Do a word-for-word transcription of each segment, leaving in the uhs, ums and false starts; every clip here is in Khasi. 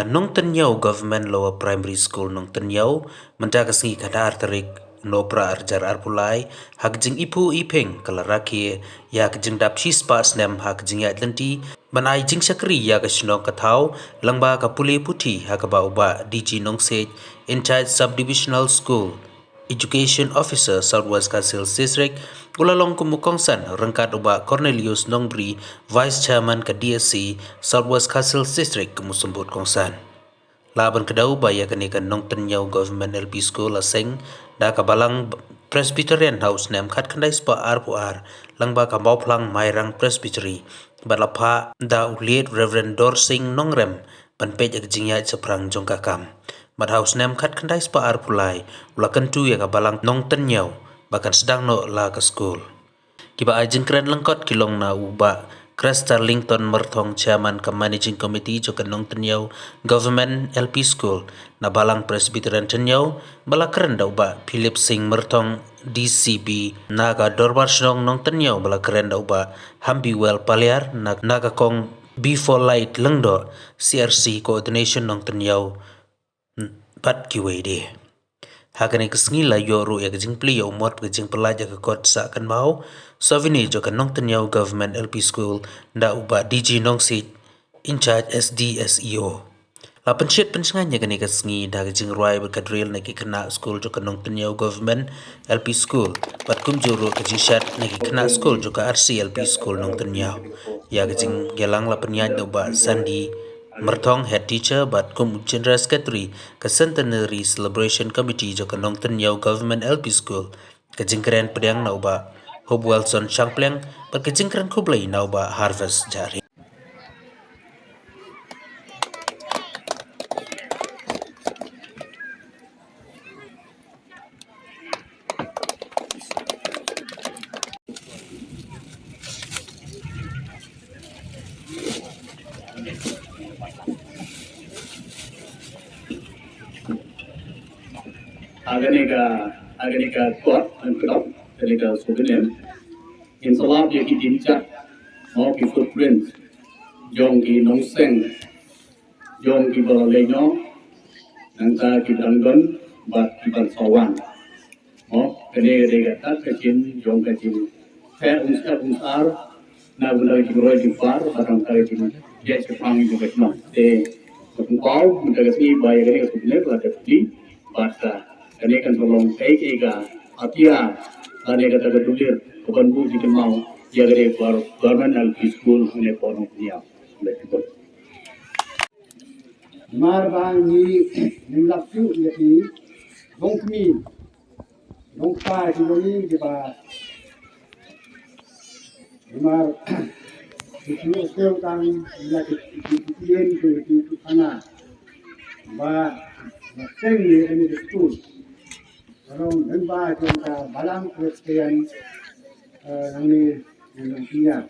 Nongtynñiaw Government Lower Primary School Nongtynñiaw, mynta ka sngi ka khatar tarik Nohprah arhajar arphew lai, ha ka jingiphuh iping ka la rakhe ïa ka jingdap shispah snem ha ka jingïaid lynti ban ai jingshakri ïa ka shnong ka thaw, lyngba ka pule puthi ha kaba u Bah D G Nongsiej, in charge Subdivisional School Education Officer South West Khasi Hills District, u la long kum u kongsan ryngkat u Bah Cornelius Nongbri, Vice Chairman ka D S C South West Khasi Hills District kum u symbud kongsan. La ban kdew ba ïa kane ka Nongtynñiaw Government L P School la seng da ka Balang Presbyterian ha u snem khatkhyndai spah arphew ar, lyngba ka Mawphlang Mairang Presbytery, bad la phah da u Late Reverend Dorsing Nongrem ban peit ïa ka jingïaid shaphrang jong ka kam. Bad ha u snem khatkhyndai spah arphew lai, u la kyntu ïa ka Balang Nongtynñiaw ba kan sdang noh la ka skul. Kiba ai jingkren lyngkot ki long na u Bah Chrestarlington Myrthong, Chairman ka Managing Committee jong ka Nongtynñiaw Government L P School, na Balang Presbyterian Tynñiaw ba la kren da u Bah Philip Singh Myrthong, D C B, na ka Dorbar Shnong Nongtynñiaw ba la kren da u Bah Hambiwel Paliar, na, na ka Kong Before Light Lyngdoh, C R C Coordination Nongtynñiaw, bad kiwei de. Ha kane ka sngi la ïoh ruh ïa ka jingplie ïa u mot ka jingpyllait ïa ka kot sah kynmaw, souvenir jong ka Nongtynñiaw Government L P School da u Bah D G Nongsiej, in charge S D S E O. La pynshit pynshngaiñ ïa kane ka sngi da ka jingrwai bad ka drill na ki khynnah skul jong ka Nongtynñiaw Government L P School, bad kumjuh ruh ka jingshat na ki khynnah skul jong ka R C L P School Nongtynñiaw. Ïa ka jingïalang la pynïaid da u Bah Sandy Myrthong, Head Teacher, bad kum u General Secretary ka Centenary Celebration Committee jong ka Nongtynñiaw Government L P School. Ka jingkren pdiang na u Bah Hope Wilson Shangpliang, bad ka jingkren khublei na u Bah Harvest Jahri. Ha kane ka, ha kane ka kot, ha kane ka souvenir, ngin sa lap ïa ki jingjia, mo, ki footprints jong ki nongseng, jong kiba la leit noh, nangta kiba dang don, bad kiba sa wan. Mo, kane ka dei kata ka jing, jong ka jing, pher, um, sngap, um, sar, na bynta ka jingroi jingpar, bad nangta ka jing, jia shaphrang jong ka shnong. Te, ka pynpaw, mynta ka sngi ba ïa kane ka souvenir, la dep plie, bad, ah, kane kan sa long kaei kaei ka, atia, kane kata ka dulir, kaban buh jingkynmaw, ïa kane ka Government L P School, kane ka por nongpynïaw. Namar ba ngi ngim lap shuh ïa ki longkmie longkpa ki jong ngi kiba, namar ki shu siew tang ïa ki, ki, ki, ki, ki, ki, ki, ki, khana ba, ba seng ïa kane ka skul. Ka long lyngba jong ka Balang Khristan, eh, nangne, nangne.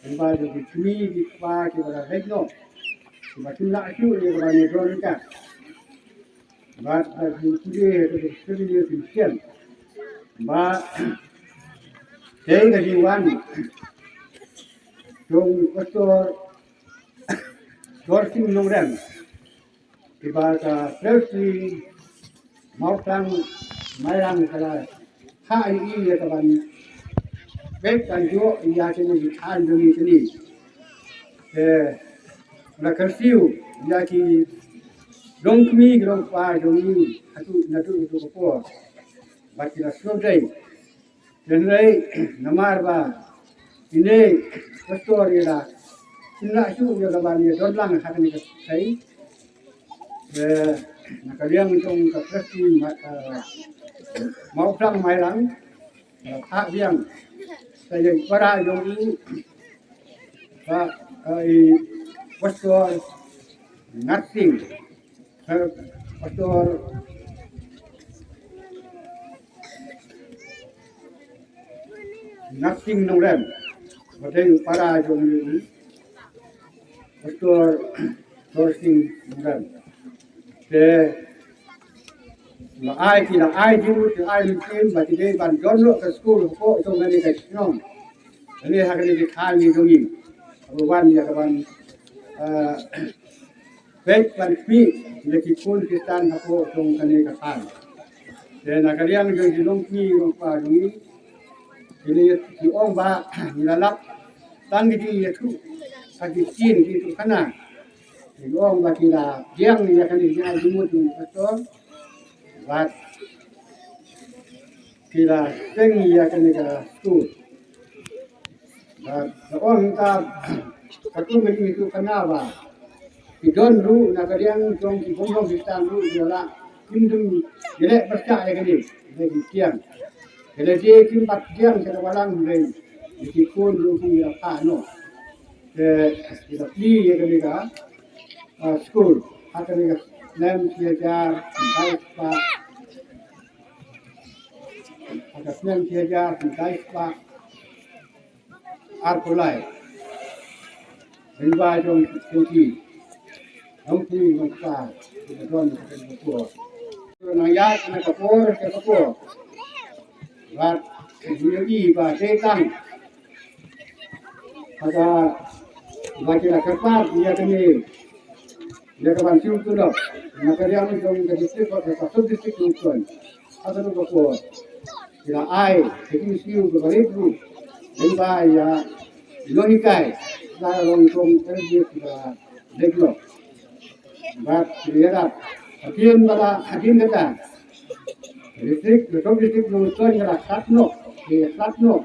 Lyngba jong ki kmie ki kpa kiba la leit noh, kiba kim lah shuh ïa kaba ngi don ryngkat. Bad ba ki pule ha ka jingpule jingpule. Ba tei ka jingwan jong Pastor Dorsing Nongrem, kiba ka Presbytery Mawphlang Mairang ka la ha ïa i ïa ka ban peit ban ïoh ïa kine ki thaiñ jong ngi kine. Te la kyrsiew ïa ki longkmie ki longkpa jong ngi haduh naduh haduh ka por. Bad ki la sngewdei. Hynrei namar ba ine Pastor i la, kim lah shuh ïa ka ban ïa don lang ha kane ka sei. Eh, na ka liang jong ka Presbytery ma, eh, Mawphlang Mairang, eh, phah biang. Ka ïa para jong i, ba, eh, i Pastor Ngat Sing. Eh, Pastor Ngat Sing Nongrem, ba dei u para jong ngi, Pastor Dorsing Nongrem. Te la ai ki, la ai jingmut, la ai mynsiem ba ki dei ban don noh ka skul hapoh jong kane ka shnong. Kane ha kane ka thaiñ jong ngi. Ba wan ïa ka ban, eh, Peit ban khmih ïa ki khun Khristan hapoh jong kane ka thaiñ. Te na ka liang jong ki longkmie longkpa jong ngi, kine ki ong ba ngi la lap tang ki jingïathuh ha ki ktien ki ïathuhkhana. Ki ong ba ki la pdiang ïa kane ka jingmut jong u pastor bad ki la seng ïa kane ka skul. Bad ka ong ka katkum ka jingïathuhkhana ba ki don ruh na ka liang jong ki bym long Khristan ruh ki la kim dum ïaleh pyrshah ïa kane, ïa ki pdiang. Ki la je kim pat pdiang sha ka balang, hynrei ki khun ruh ki la phah noh. Te ki la plie ïa kane ka, ah, skul ha kane ka snem shi hajar khyndai spah, ha ka snem shi hajar khyndai spah arphew lai. Lyngba jong ki longkmie longkpa kiba don ha kane ka por. Nang ïaid na ka por sha ka por. Bad ngi ïohi ba dei tang haba ki la kyrpad ïa kane, ïa ka ban siew tulop na ka liang jong ka district bad ka sub district jong Umsning ha kano ka por. Ki la ai ka jingsiew kaba rit ruh lyngba ïa i nonghikai, la long jong ka ri kiba leh noh. Bad ki la ïarap hadien ba la, hadien kata district, ka sub district jong Umsning ka la khlad noh, ka la khlad noh.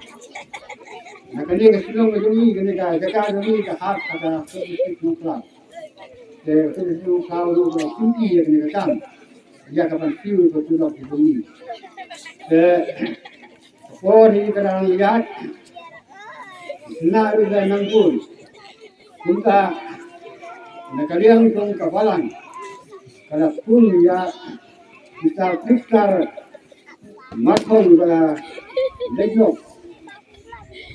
Na kane ka shnong ka jong ngi, kane ka jaka jong ngi ka hap ha ka sub district jong Umsning. Te ka sub district jong Umsning ruh ka la shim ïa kane ka kam, ïa ka ban siew ka tulop jong ngi. Te ka por hi ka dang ïaid, na ruh ka nang bun. Kumta na ka liang jong ka balang ka la pun ïa Mister Victor Mathong ba la leit noh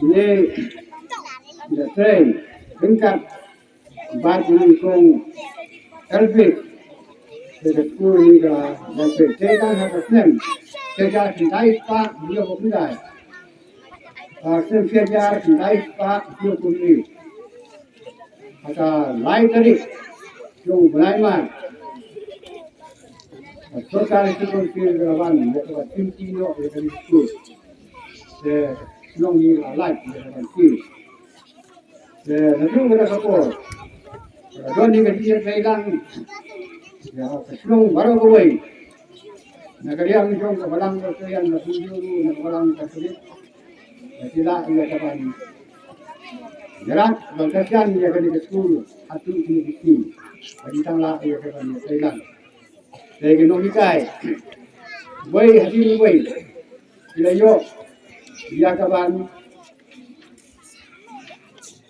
ne da train ryngkat bad u nongshong Elvis. Te ka skul hi ka la peit te tang ha ka snem shi hajar khyndai spah hynñiewphew khyndai. Ha ka snem shi hajar khyndai spah hynñiewphew hynriew, ha ka lai tarik jong u bnai March, ka sorkar High School Council ka la wan ïa ka ban shim noh ïa kane ka skul. Te shnong hi la lait ïa ka ban shim. Te naduh kata ka por ka don hi ka jingïatreilang ïa ka shnong baroh kawei. Na ka liang jong ka balang Presbyterian, na ka liang jong ka balang Katholik, ka jinglah ïa ka ban ïarap ban kyrshan ïa kane ka skul haduh kine ki sngi. Ka jingtang lah ïa ka ban ïatreilang. Te ki nonghikai uwei hadien uwei ki la ïoh ïa ka ban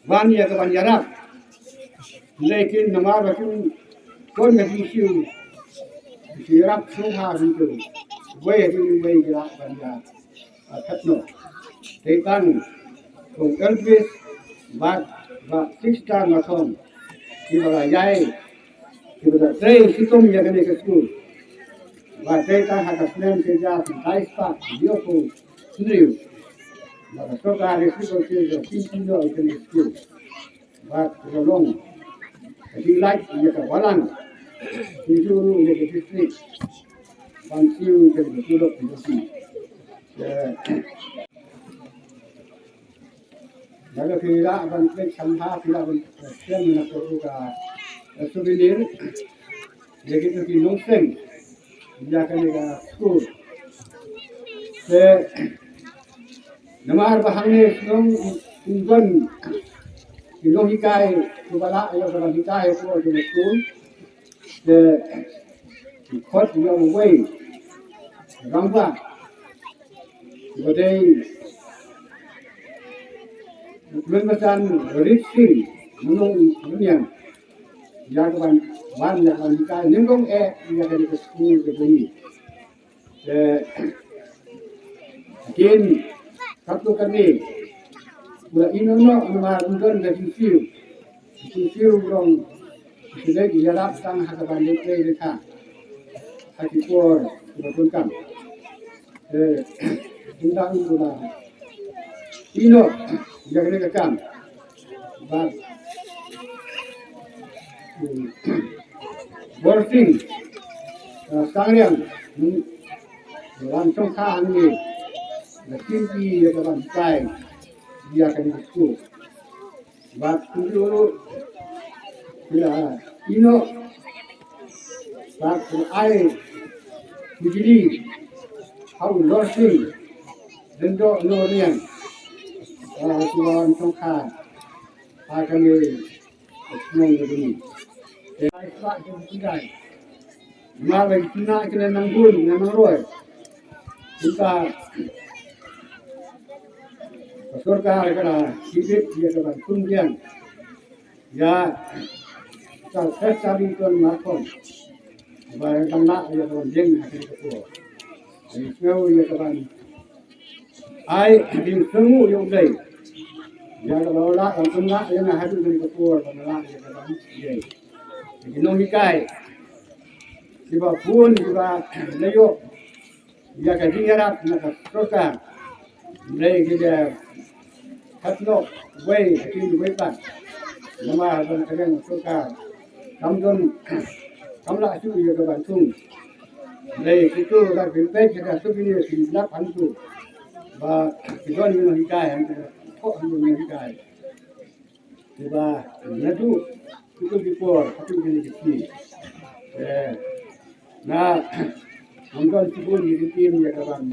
wan ïa ka ban ïarap. Hynrei kin namar ba kin don ka jingsiew, ki ïarap sngewbha hynrei uwei hadien uwei ki lah ban ïa, ah, phet noh. Dei tang Kong Elvis bad Bah Sixta Mathong kiba la ïai, kiba la trei shitom ïa kane ka skul. Bad dei tang ha ka snem shi hajar khyndai spah hynñiewphew hynriew ba ka sorkar High School Council ka shim noh ïa kane ka skul. Bad ka long ka jinglait ïa ka balang, kumjuh ruh ïa ka district ban siew ïa ka tulop ka jong ki. Lada phi lah ban klik kham bha, phi lah ban, eh, scan na ka, ka, eh, souvenir ïa kito ki nongseng ïa kane ka skul. Te namar ba hangne shnong ym don ki nonghikai kiba lah ïa ka ban hikai hapoh jong ka skul, te ki khot ïa uwei u rangbah uba dei u Khyllipmat Rit Sing Nongrynniang ïa ka ban wan ïa ka ban hikai nyngkong eh ïa kane ka skul ka jong ngi. Te kin katto katne u la ïehnoh noh namar ym don ka jingsiew. Ka jingsiew u long u sdang ïarap tang ha ka ban leit trei leit ha, ha ki por kiba donkam. Te ynda u la ïehnoh ïa kane ka kam bad, hmm, Borsing, uh, Sangriang, hmm, wan shongkha hangne, da kim ki ïa ka ban kai ïa kane ka sku. Bad kumjuh ruh ki la ïehnoh bad ki la ai khublei ha u Lorsing Lyngdoh Nongriang, uh, ki wan shongkha ha kane ka shnong ka jong ngi. Te ai sbak jong u Trai. Namar ba ki khynnah ki la nang bun, nang nang roi. Kumta ka sorkar ka la shim bit ïa ka ban sngewthuh ïa ka First Sub Division Markhong. Ba dang lah ïa ka ban ïeng ha kane ka por. Ïa ka ïa ka ban ai, ha ding sngewthuh ïa u dei. Ïa ka ba la kan sngewthuh ïa nga haduh kane ka por ba la ïa ka ban ïeng. Ki nonghikai kiba bun kiba la ïoh ïa ka jingïarap na ka sorkar. Hynrei ki da kat noh wei ha ki wei pat. Namar ba na ka liang sorkar kam don, kam lah shuh ïa ka ban sung. Hynrei kitu da ki peit ïa ka suk ïa ki lap hangtu. Ba ki don ïa nonghikai hangtu. Ko hangtu nonghikai. Kiba naduh kitu ki por haduh kine ki sngi. Eh, nga ngam don shibun ïa ki ktien ïa ka ban,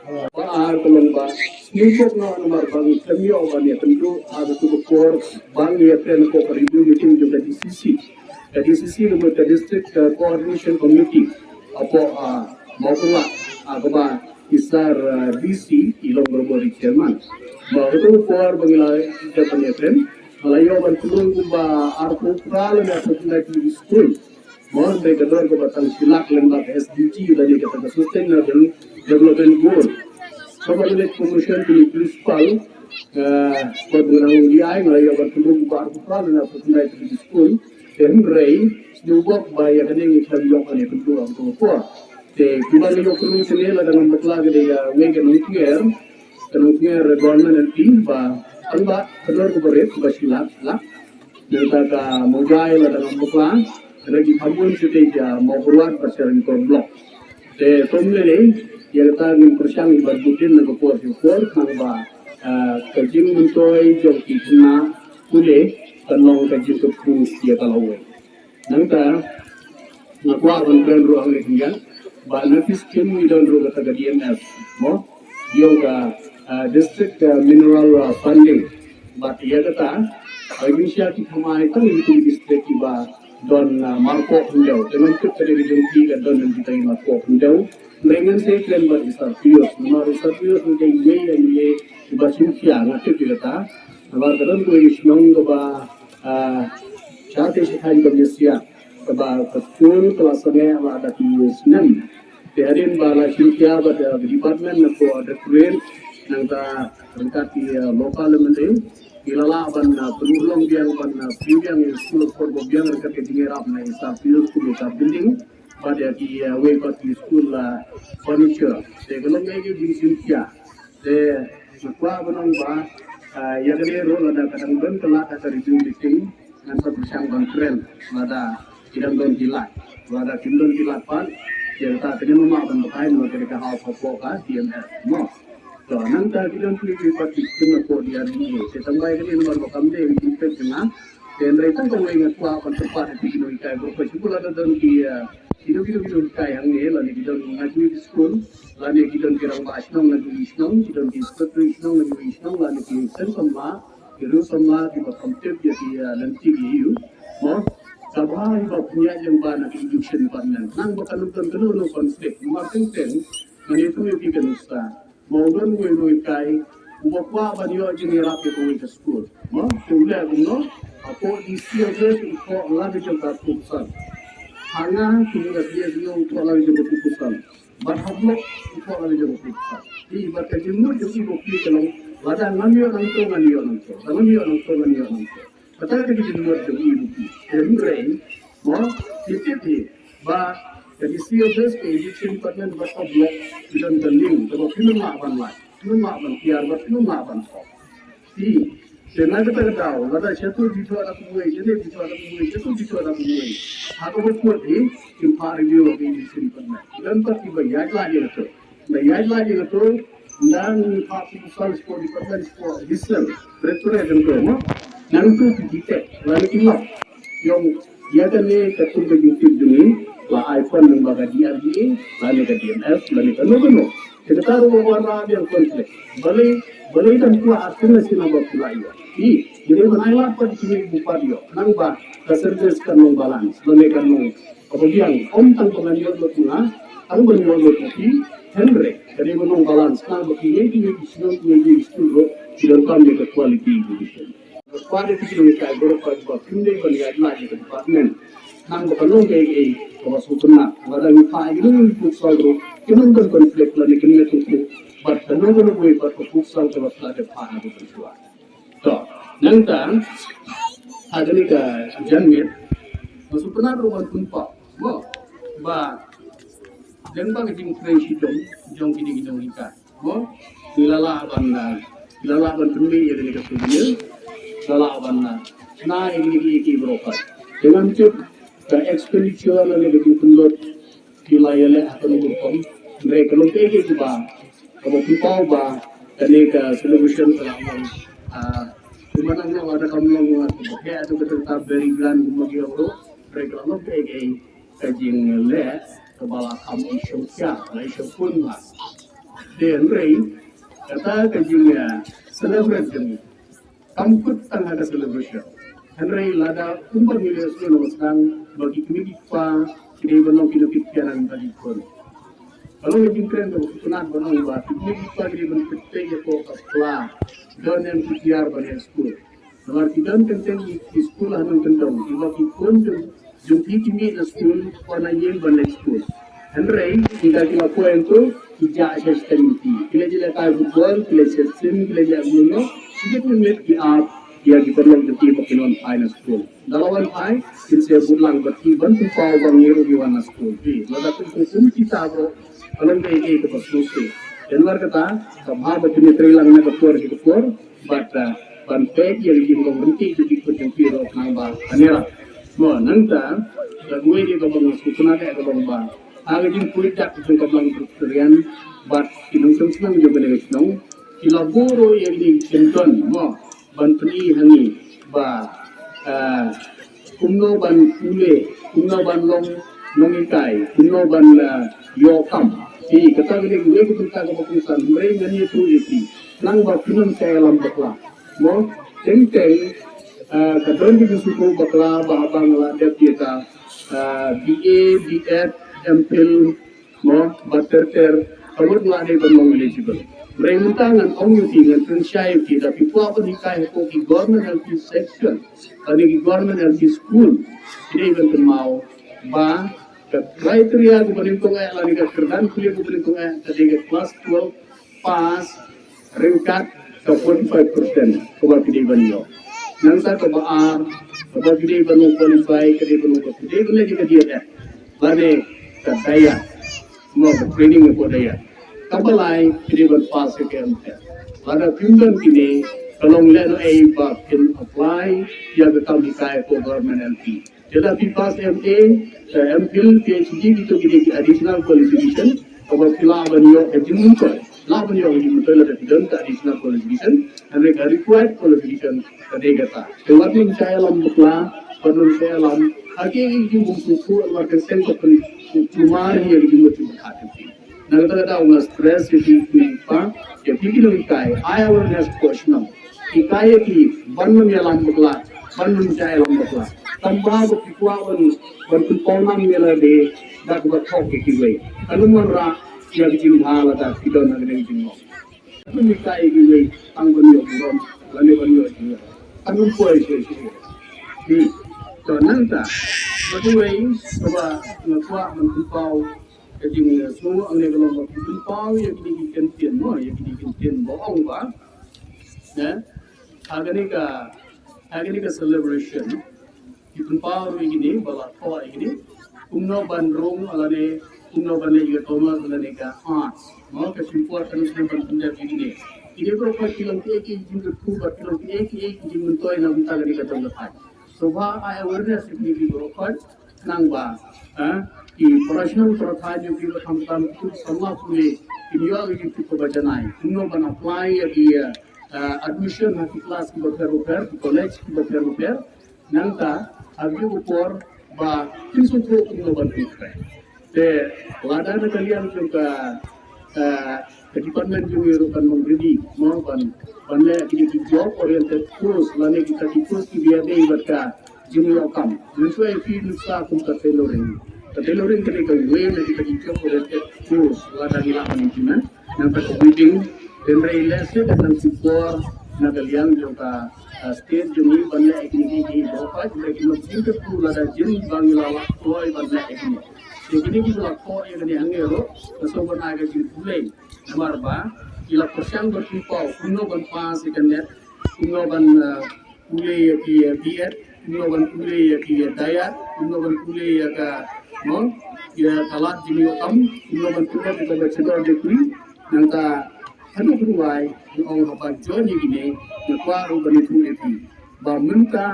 eh, ba ar ka long ba sngewbok noh namar ba ngi khlem ïoh ban ïa pynduh ha katu ka por ba ngi ïa kren hapoh ka review meeting jong ka D C C. Ka D C C lem bad ka District, eh, Coordination Committee hapoh, ah, Mawkyrwat, ah, kaba i Sir, ah, D C i long bor bor i chairman. Ba katu ka por ba ngi la ïa ban ïa kren, nga la ïoh ban pynrung kumba arphew phra lane arphew khyndai tylli ki skul. Mo, hynrei ka dor kaba tang shi lak lyngba ka S D G lane kata ka Sustainable Development Goal. Kaba ka leit promotion to principal, eh, kaba nang ïa nga la ïoh ban pynrung kumba arphew phra lane arphew khyndai tylli ki skul. Te hynrei sngewbok ba ïa kane ngi khlem ïoh ban ïa pynduh ha katu ka por. Te kumba ngi ïoh pynrung shane, lada ngam bakla ka dei ïa wei ka nongtngen, ka nongtngen Government L P ba tang ba ka dor kaba rit kaba shi lak, lak. Nangta ka Mawjai, lada ngam bakla, ka dei ki kham bun shatei ïa Mawkyrwat bad sha Ranikor Block. Te kum lei lei ïa kata ngin pyrshang ïa ban bud dien na ka por sha ka por khnang ba, ah, ka jingmyntoi jong ki khynnah pule kan long ka jingkyrkhu ïa ka lawei. Nangta nga kwah ban kren ruh hangne khyndiat ba na ki skim ngi don ruh kata ka D M F, mo, ïa ka, ah, District, ah, Mineral, ah, Funding. Bad ïa kata, ah, ngi sha ki thymmai tang ïa ki district kiba don, ah, marpoh khyndew. Te ngam tip ka dei ka jong ki ka don ïa kita ki marpoh khyndew. Hynrei ngan sa kren bad i Sir Pius, namar i Sir Pius ngi dei wei ïa ngi ba shim khia, nga tip ïa kata. Namar ka don kawei ka shnong kaba, ah, shatei shathaiñ ka Mynshiah, kaba ka skul ka la sangeh la da ki snem. Te hadien ba la shim khia bad, ah, department na ka directorate, nangta ryngkat ki, ah, local M L A, ki la lah ban, ah, pynurlong biang ban, ah, pynbiang ïa skul, skul ba biang ryngkat ka jingïarap na i Sir Pius, kum ïa ka building bad ïa ki, ah, wei pat ki skul, ah, furniture. Te ka long ïa ki jingshim khia. Te nga kwah ban ong ba, ah, ïa kane ruh lada ka dang don ka lad ha ka review meeting, ngan sa pyrshang ban kren lada ki dang don ki lad. Lada kim don ki lad pat, ïa kata ka dei ma ban batai namar ka dei ka hap hapoh ka D M F, mo. To nangta ki don ki, ki pat ki skim hapoh D R D A. Te tang ba ïa kane namar ba kam dei ki peit jong nga. Te hynrei tang kawei nga kwah ban kyrpad ïa ki nonghikai baroh kawei, shibun lada don ki, ah, ki don, ki don, ki don ki nonghikai hangne, lane ki don na ki skul, lane ki don ki rangbah shnong na ki shnong, ki don ki secretary shnong na ki shnong, lane ki seng samla, ki riew samla kiba kham tip ïa ki, ah, lynti ki ïa u. Mo, kaba ïa ba pynïaid lyngba na ki education department. Nang ba kan don kano kano conflict, namar teng teng ngan ïathuh ïa phi ka nuksa. Mo, u don uwei u nonghikai uba kwah ban ïoh jingïarap ïa kawei ka skul. Mo, te u leh kumno? Hapoh D C office u thoh la ka jong ka arphew percent. Ha nga kum u S D S u thoh la ka jong ka arphew percent. Bad ha block u thoh la ka jong ka arphew percent. Te bad ka jingmut jong ki ba phi ka long, lada ngam ïoh nangto ngan ïoh nangto. Lada ngam ïoh nangto ngan ïoh nangto. Kata ka dei ka jingmut jong i ruh. Hynrei, mo, phi tip hi ba ka D C office, ka education department bad ka block ki don ka link, kaba phin ym lah ban lait, phin ym lah ban tiar bad phin ym lah ban thoh. Te Te na kata ka daw, lada sha tu jithoh da kumwei, sha tu jithoh da kumwei, sha tu jithoh da kumwei. Ha kaba put hi, kim phah review ha ka education department. Don pat kiba ïaid lad ïa kato. Ba ïaid lad ïa kato, nang phah proposal sha department sha additional directorate jong to mo. Nangtu ki detect, lane ki lap. Ïong ïa kane ka kum ka jingtip jong ngi, la ai pon lyngba ka D R D A, lane ka D M F, lane kano kano. Te kata ruh ka wan ra biang conflict. Balei, balei dang kwah artylli shisha ba phi la ïoh. Phi, ki dei ban ai lad pat ki dei ban pat ïoh. Nang ba ka service kan long balance, lane kan long kaba biang. Ym tang ba ngan ïoh lut ma nga, tang ban ïoh lut ma phi, hynrei ka dei ban long balance. Nang ba ki ngi ki ngi ki shnong ki ngi ki skul ruh ki donkam ïa ka quality education. Ka quality education ka baroh kawei ba kim dei ban ïaid lad ïa ka department. Nang ba ka long kaei kaei kaba sngewtynnat. Lada ngi phah ïa ki nongpynpaw ruh, kin don conflict lane kin ïa tungku. Bad ka nongpynpaw bad ka pynpaw kaba pynpaw ha ka pynpaw. To, nangta ha kane ka janmiet, nga sngewtynnat ruh ban pynpaw mo ba dang ba ka jingkren shitom jong kine ki nonghikai. Mo, ngi la lah ban, ah, ngi la lah ban pynmih ïa kane ka souvenir, ngi la lah ban, ah, shna ïa kine ki, ki baroh pat. Te ngam tip ka expenditure lane ka jingpynlut ki la ïaleh ha kano ka rukom. Hynrei ka long kaei kaei kaba, kaba pynpaw ba kane ka celebration ka la long, ah, kumba nang ong lada kam long, ah, kaba heh haduh katta katta very grand kumba ki ong ruh. Hynrei ka la long kaei kaei ka jingleh kaba la kham i shongshar, la i shongkun bha. Te hynrei kata ka jing, eh, celebrate jong ngi kam kut tang ha ka celebration. Hynrei lada kumba ngi leh sngewsih ba ki kmie ki kpa ki dei ban long ki nongpynïaid ïa ki khun. Ka long ka jingkren kaba sngewtynnat ban ong ba ki kmie ki kpa ki dei ban pynpei ïa ka pla. Don em ki tiar ban ïa skul. Namar ki don kyntien ki, ki skul ha nongkyndong, kiba ki khun jong, jong phi ki mih na skul, wan na ïing ban leit skul. Hynrei, ynda ki la poi hangto, ki jah sha shteng jong phi. Ki leit lehkai football, ki leit shet sim, ki leit leh mano mano, ki jingmut ki ap ïa ki paralok jong phi ba kin wan phai na skul. Ynda la wan phai, kin sa bud lang bad phi ban pynpaw ba ngi ruh ngi wan na skul. Phi, lada phi kum kita bro, ka long kaei kaei kaba sngewsih. Namar kata, ka bha ba phin ïatrei lang na ka por sha ka por, bad, ah, ban peit ïa ka jinglong ryntih jong ki khun jong phi ruh khnang ba kan ïarap. Mo, nangta, ka kawei de kaba nga sngewtynnat de ka long ba ha ka jingpynjah jong ka Blang Presbyterian bad ki nongshong shnong jong kane ka shnong, ki la buh ruh ïa kine ki kyndon, mo, ban pyni ha ngi ba, ah, kumno ban pule, kumno ban long nonghikai, kumno ban, ah, ïoh kam. Te kata ka dei kawei ka bynta kaba kongsan, hynrei ngan ïathuh ïa phi, khnang ba phin ym shah ïalam bakla. Mo, teng teng, ah, ka don ka jingsngewthuh bakla ba haba nga la dep ïa ka, ah, B A, B Ed, M Phil, mo, bad ter ter, ka mut nga la dei ban long eligible. Hynrei mynta ngan ong ïa phi, ngan pynshai ïa phi, da phi kwah ban hikai ha ki government L P section, lane ki government L P school, phi dei ban kynmaw ba ka criteria kaba nyngkong eh, lane ka kyrdan pule kaba nyngkong eh, ka dei ka class twelve pass ryngkat ka forty-five percent kaba phi dei ban ïoh. Nangta kaba ar, kaba phi dei ban long qualify, ka dei ban long, kaba phi dei ban leh ka D L Ed, lane ka DIET, mo, ka training hapoh DIET. Kaba lai, phi dei ban pass ïa ka M Ted. Lada phim don kine, ka long lehnohei ba phin apply ïa ka kam hikai hapoh government L P. Lada phi pass M A, eh, M Phil, P H D, kito ki dei ki additional qualification, kaba phi lah ban ïoh ka jingmyntoi. Lah ban ïoh ka jingmyntoi lada phi don ka additional qualification, hynrei ka required qualification ka dei kata. Te wat nym shah ïalam bakla, wat nym shah ïalam ha ki, ki jingbymsngewthuh, wat ka seng ka pynkulmar ïa ki jingmut jingpyrkhat jong phi. Na kata ka daw nga stress ïa phi, phi pa, ïa phi ki nonghikai, ai awareness hapoh shnong. Hikai ïa ki ban nym ïalam bakla, ban nym shah ïalam bakla. Tang ba ba phi kwah ban, ban pynpaw nam ïa lade da kaba thok ïa kiwei. Kan ym wanrah ïa ka jingbha lada phi don ha kane ka jinglong. Pynhikai ïa kiwei tang ban ïoh burom lane ban ïoh jingïaid. Kan ym poi shuh shuh. Hmm. To nangta, kawei kaba nga kwah ban pynpaw ka jingsngew hangne ka long ba phi pynpaw ïa kine ki kyntien mo, ïa kine ki kyntien ba ong ba, eh, ha kane ka, ha kane ka celebration ki pynpaw ruh ïa kine ba la thoh ïa kine kumno ban rung lane kumno ban leh ïa ka commerce lane ka arts mo, ka shim por ka nongshong ban pyndep ïa kine. Kine baroh khoit ki long kiei kiei ki jingkyrkhu bad ki long kiei kiei ki jingmyntoi na bynta kane ka dong ka thaiñ. So ba ai awareness ïa kine ki baroh khoit, nang ba, eh, ki para shnong para thaiñ ïa ki ba kham tam ki samla pule, kin ïoh ïa ki tip kaba janai kumno ban apply ïa ki, eh, admission ha ki klas kiba pher bapher, ki college kiba pher bapher. Nangta ha kine ki por ba kin sngewthuh kumno ban pynkreh. Te lada na ka liang jong ka, eh, ka department jong ngi ruh kan long ready mo ban, ban leh kine ki job oriented course lane kita ki course kiba ïadei bad ka jingïoh kam. Mynshuwa ïa ki nuksa kum ka tailoring. Ka tailoring ka dei kawei na kita ki job oriented course lada ngi lah ban implement. Nangta ka wedding, hynrei lehse ka dang shu por na ka liang jong ka, ah, state jong ngi ban leh ïa kine ki baroh khoit, hynrei ki long jingkyrkhu lada jin ba ngi la lah kloi ban leh ïa kine. Te kine kiba la thoh ïa kane hangne ruh, nga sngewbha ban ai ka jingkhublei. Namar ba ki la pyrshang bad pynpaw kumno ban pass ïa ka NET, kumno ban, ah, pule ïa ki, ah, B.Ed, kumno ban pule ïa ki, ah, DIET, kumno ban pule ïa ka, no, ïa ka lad jingïoh kam, kumno ban pule ïa ka bachelor degree. Nangta haduh kynwai nga ong haba join ïa kine, nga kwah ruh ban ïathuh ïa phi ba mynta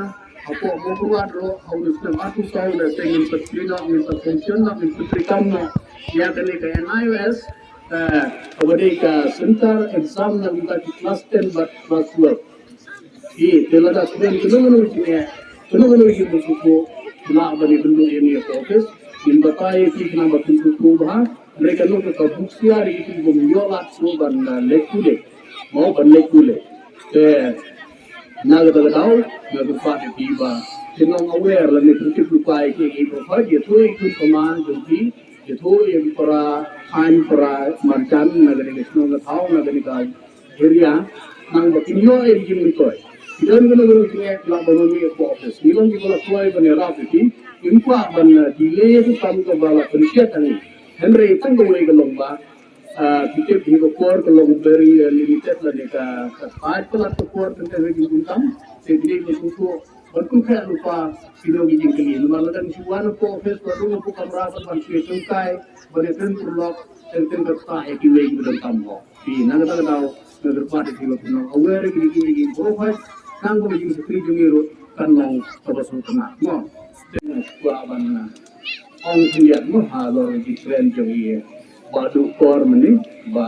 hapoh Mawkyrwat ruh ha une u snem arphew saw lehse ngin sa plie noh, ngin sa sanction noh, ngin sa treikam noh ïa kane ka NIOS, eh, kaba dei ka center exam na ka bynta ki klas ten bad klas twelve. Te lada student kano kano jingeh, kano kano jingeh, sngewthuh, lah ban ïakynduh ïa ngi ha office, ngin batai ïa ki khnang ba kin sngewthuh bha. Hynrei kano ka, ka buk siar ïa ki bym ïoh lad shuh ban, ah, leit pule. Mo ban leit pule. Te na kata ka daw nga kyrpad ïa phi ba kin long aware lane phin tip lypa ïa ki, ïa ki baroh khoit, ïathuh ïa ki khun kmie jong phi, ïathuh ïa ki para thaiñ para marjan na kane ka shnong ka thaw, na kane ka area, nang ba kin ïoh ïa ki jingmyntoi. Ki don kano kano ki jingeh ki lah ban wan mih hapoh office. Ngi long kiba la kloi ban ïarap ïa ki, kim kwah ban, uh, delay ruh kam kaba la pynshiat hangne. Hynrei tang kawei ka long ba, ah, ki tip hi ka por ka long very, uh, limited lane ka, ka paid palat ka por tang ka jingkyrkhu. Te kine ki sngewthuh ban kyrkhu lypa kino ki jingkylli. Namar lada ngi shu wan hapoh office, wan hapoh kamra, ban shu ïa tyngkai, ban ïa kren pyrlok, teng teng ka ktah ïa kiwei kiba donkam mo. Te na kata ka daw nga kyrpad ïa phi ba phin long aware ïa kine ki jingkyrkhu, nang ba ka jingshakri jong ngi ruh kan long kaba sngewtynnat mo. Te nga kwah ban, uh, ong khyndiat mo halor ki trend jong ngi ba duh por mynne ba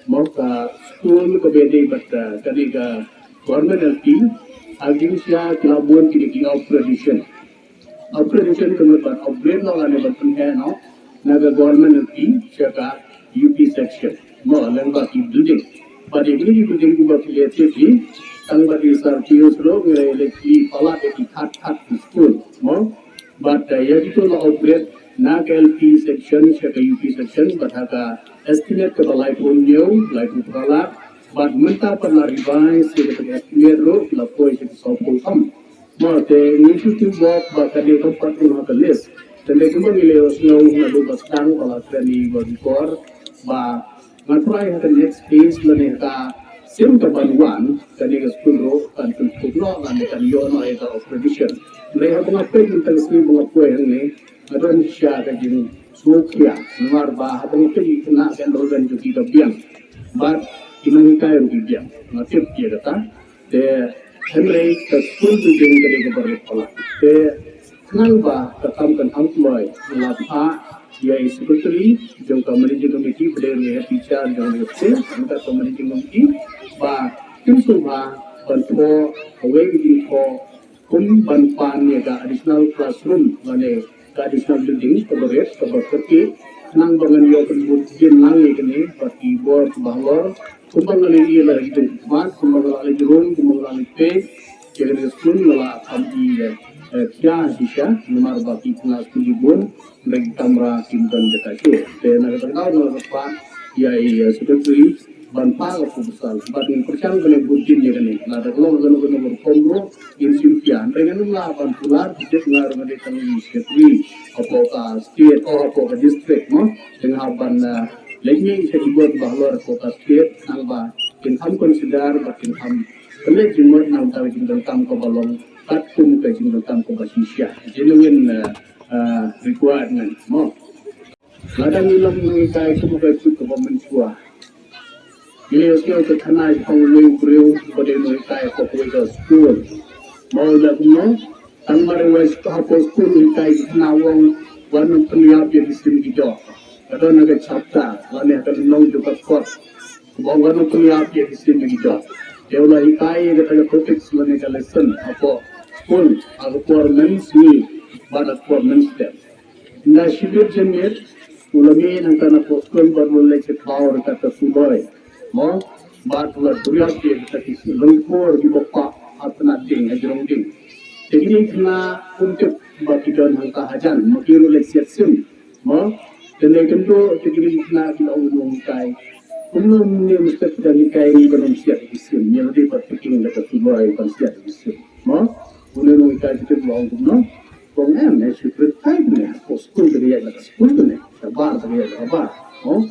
mo ka skul kaba ïadei bad, uh, kane ka government L P ha Jingshisha ki la bun kine ki upgradation. Upgradation ka mut ban upgrade noh lane ban pynheh noh na ka government L P sha ka U P section. Mo lyngba ki building. Bad ïa kine ki building kiba phi la tip hi tang bad i Sir Pius ruh ngi la ïaleit palat ïa ki khat khat ki skul. Mo bad, eh, ïa kito la upgrade na ka L P section sha ka U P section bad ha ka estimate kaba laiphew hynñiew, laiphew phra lak. Bad mynta pat la revise ïa kata ka estimate ruh la poi sha ka sawphew tam. Mo te ngi shu tip bok ba ka dei kam pat ha ka list. Te kumba ngi la ïohsngew naduh ba sdang ba la kren ïa i Bah Dukor ba nga trai ha ka next phase lane ha ka sien kaban wan kane ka skul ruh kan pynkup noh lane kan ïoh noh ïa ka upgradation. Hynrei haba nga peit mynta ka sngi ba nga poi hangne nga don shisha ka jingsngewkhia namar ba haba nga peit ki khynnah ki enrollment jong ki ka biang bad ki nonghikai ruh ki biang. Nga tip ïa kata. Te hynrei ka skul building ka dei kaba rit palat. Te khnang ba ka kam kan ym kloi nga la phah ïa i secretary jong ka managing committee ba dei ruh i head teacher jong ka skul, kata ka managing committee ba kin sngewbha ban thoh kawei ka jingthoh kum ban pan ïa ka additional classroom lane ka additional building kaba rit kaba kyrkieh khnang ba ngan ïoh ban bud dien lang ïa kane bad ki bor kiba halor. Kumba nga la ïohi la ki jong ki khmat, kumba nga la leit rung, kumba nga la leit peit ïa kane ka skul, nga la kham i, eh, khia shisha namar ba ki khynnah skul ki bun, hynrei ki kamra kim don jaka shuh. Te na kata ka daw nga la kyrpad ïa i, eh, secretary ban phah ka proposal bad ngin pyrshang ban bud dien ïa kane. Lada ka long kano kano ka rukom ruh ngin shim khia. Hynrei ngan ym lah ban kular, ki tip nga ruh nga dei tang i secretary hapoh ka state, oh, hapoh ka district mo. Te nga hap ban, ah, leit ngeit sha ki bor kiba halor hapoh ka state, nang ba kin kham consider bad kin kham pynleit jingmut na ka bynta ka jingdonkam kaba long katkum ka jingdonkam kaba shisha, genuine, ah, ah, requirement mo. Lada ngi long nonghikai kumba ka juk kaba mynshuwa, Ngi ïohsngew ka khana jong uwei u briew ba dei nonghikai hapoh kawei ka skul. Mo, u la kumno? Tang mar u wan sha ka skul u hikai ki khana u ong, wat nym pynïap ïa ki sim ki jong. Ka don ha ka chapter lane ha ka lynnong jong ka kot, u ong wat nym pynïap ïa ki sim ki jong. Te u la hikai ïa kata ka topic lane ka lesson hapoh skul ha ka por mynsngi bad ha ka por mynstep. Ynda shibit janmiet u la mih nangta na poh skul bad u la leit sha khlaw ryngkat ka suloi. Mo, bad u la duriap ïa kita ki longkor kiba pah ha tnat ding, ha jrong ding. Te kine ki khynnah ym tip ba ki don hangta hajan, ma ki ruh leit siat sim. Mo, te ne kynduh te kine ki khynnah ki la ong ïa u nonghikai, kumno mynne mynstep phi dang hikai ngi ban ym siat ki sim, ïa lade pat phi king da ka suloi ban siat ki sim. Mo, une u nonghikai te u la ong kumno? Kong em, eh, shu pynthai ne, ko skul te ïa la ka skul te ne, ka bar te ïa la ka bar. Oh,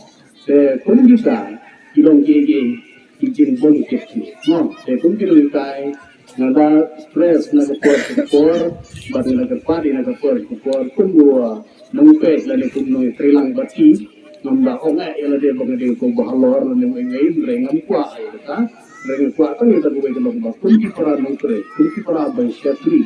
te kum kita ki long ki ki ki jingbun ki ki. Oh, te kum ki long kai, nga da stress na ka por ka por, bad na ka party na ka por ka por, kum bua nong pek lane kum nong trilang bad ki. Ngam da ong eh ïa lade ba nga dei ko ba halor lane wei wei, hynrei ngam kwah ïa kata. Hynrei nga kwah tang ïa kata kawei ka long ba kum ki para nongtrei, kum ki para ban shatri.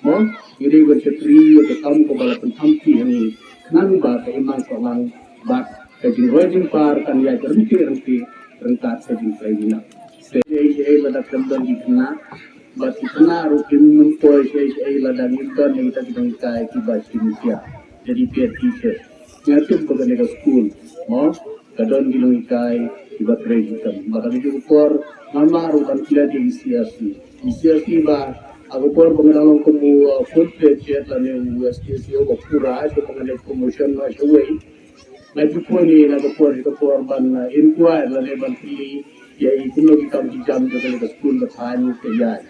Mo, ngi dei ban shatri ïa ka kam kaba la pyntham ki ha ngi. Khnang ba ka imlang sahlang bad ka jingroi jingpar kan ïaid ryntih ryntih ryngkat ka jingtrei jingna. Te ei ei lada khlem don ki khynnah bad ki khynnah ruh kim nym poi ei ei lada ngim don ïa kita ki nonghikai kiba shim ïa. Jadi pet teacher. Nga tip ba kane ka skul, mo, ka don ki nonghikai kiba trei ki kam. Ba kane ka por nga mah ruh ban klet ïa i C R C. I C R C ba ha ka por ba nga dang long kum u, uh, full fledged lane u S T C O ba pura, shu ba nga leit promotion na shawei. Nga ju phone ïa i na ka por, ka por ban, uh, inquire lane ban kylli ïa i kumno ki kam ki jam jong kane ka skul ba thaiñ ka ïaid.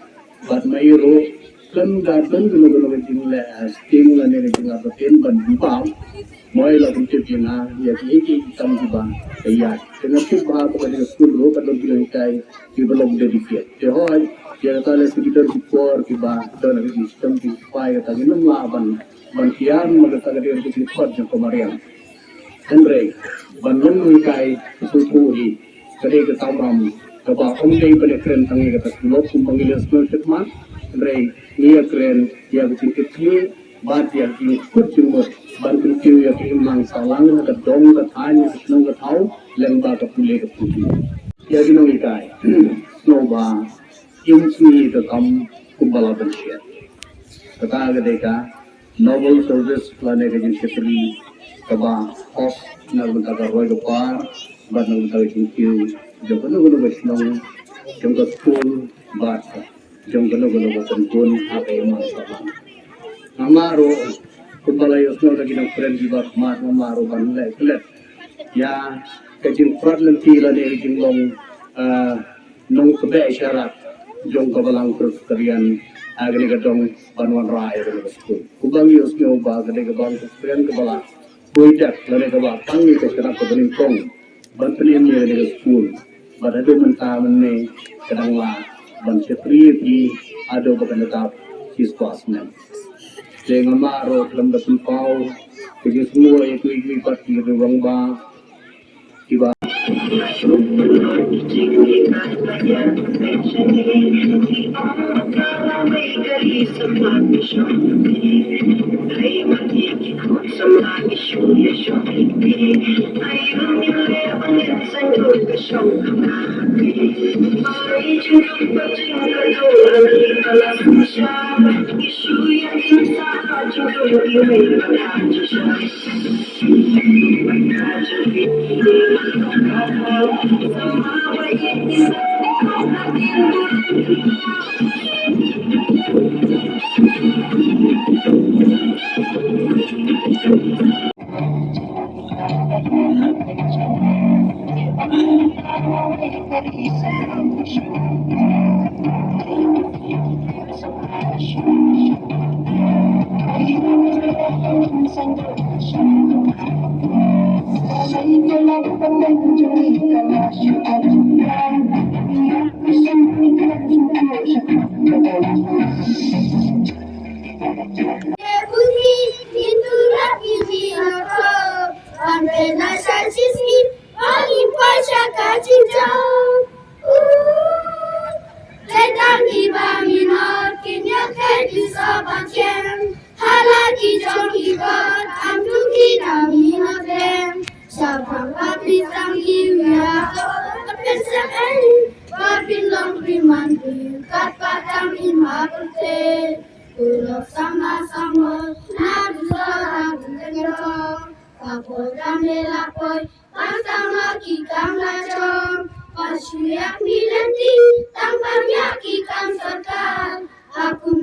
Bad ma i ruh khlem da don kano kano ka jingleh, eh, sting lane ka jingartatien ban jubab, mo, i la pyntip ïa nga ïa kiei kiei ki kam kiba ka ïaid. Te nga tip ba ha kaba dei ka skul ruh ka don ki nonghikai kiba long dedicated. Te hooid, ïa kata lei sa ki don ki por kiba don ha ka jingshitom ki spah, kata ngin ym lah ban, ban kian, ma kata ka dei ka jingkhot jong ka mariang. Hynrei ban long nonghikai sngewthuh hi ka dei ka kamram kaba ym dei ban ïakren tang ïa kata ka lok kumba ngi la sngewthuh ma. Hynrei ngi ïakren ïa ka jingkitkhlieh bad ïa ka jingkut jingmut ban kyntiew ïa ka imlang sahlang ha ka dong ka thaiñ, ka shnong ka thaw, lyngba ka pule ka pule. Ïa ki nonghikai, sngewbha im sngi ïa ka kam kumba la ban shit. Kata ka dei ka noble service lane ka jingshakri kaba hok na ka bynta ka roi ka par bad na ka bynta ka jingkiew jong kano kano ka shnong, jong ka skul bad jong kano kano ka kynhun ha ka imlang sahlang. Nga mah ruh kumba la ïohsngew da ki nongkren kiba khmat, nga mah ruh ban leh klet ïa ka jingprat lynti lane ka jinglong, ah, nongkbeh sharak jong ka balang kyrteng ka rian ha kane ka dong ban wanrah ïa kane ka skul. Kumba ngi ïohsngew ba ka dei ka balang kyrteng ka rian kaba la poi dak lane kaba pang ïa ka sharak kaba nyngkong ban pynïeng ïa kane ka skul. Bad haduh mynta mynne ka dang lah ban shakri ïa ki haduh ba kan da dap shispah snem. Te nga mah ruh khlem da pynpaw ka jingsngew ïa kiwei kiwei pat ki rangbah kiba Shaka jingjong. Te tang ki ba minot kin ïa khet ki sa ba kien. Hala ki jong ki kot am tu ki ta minot lem. Sha bang ba pi tang ki wia ka pen sem ei. Ba pin long pi man pi kat ba tang i ma pun te. Kulok sama sama na du sa ra du ken jong. Ka poi kam le la poi. Pantang ma ki kam la jong. Pa shu yak mi lenti. Tang pa yak ki kam sorkar. Hakum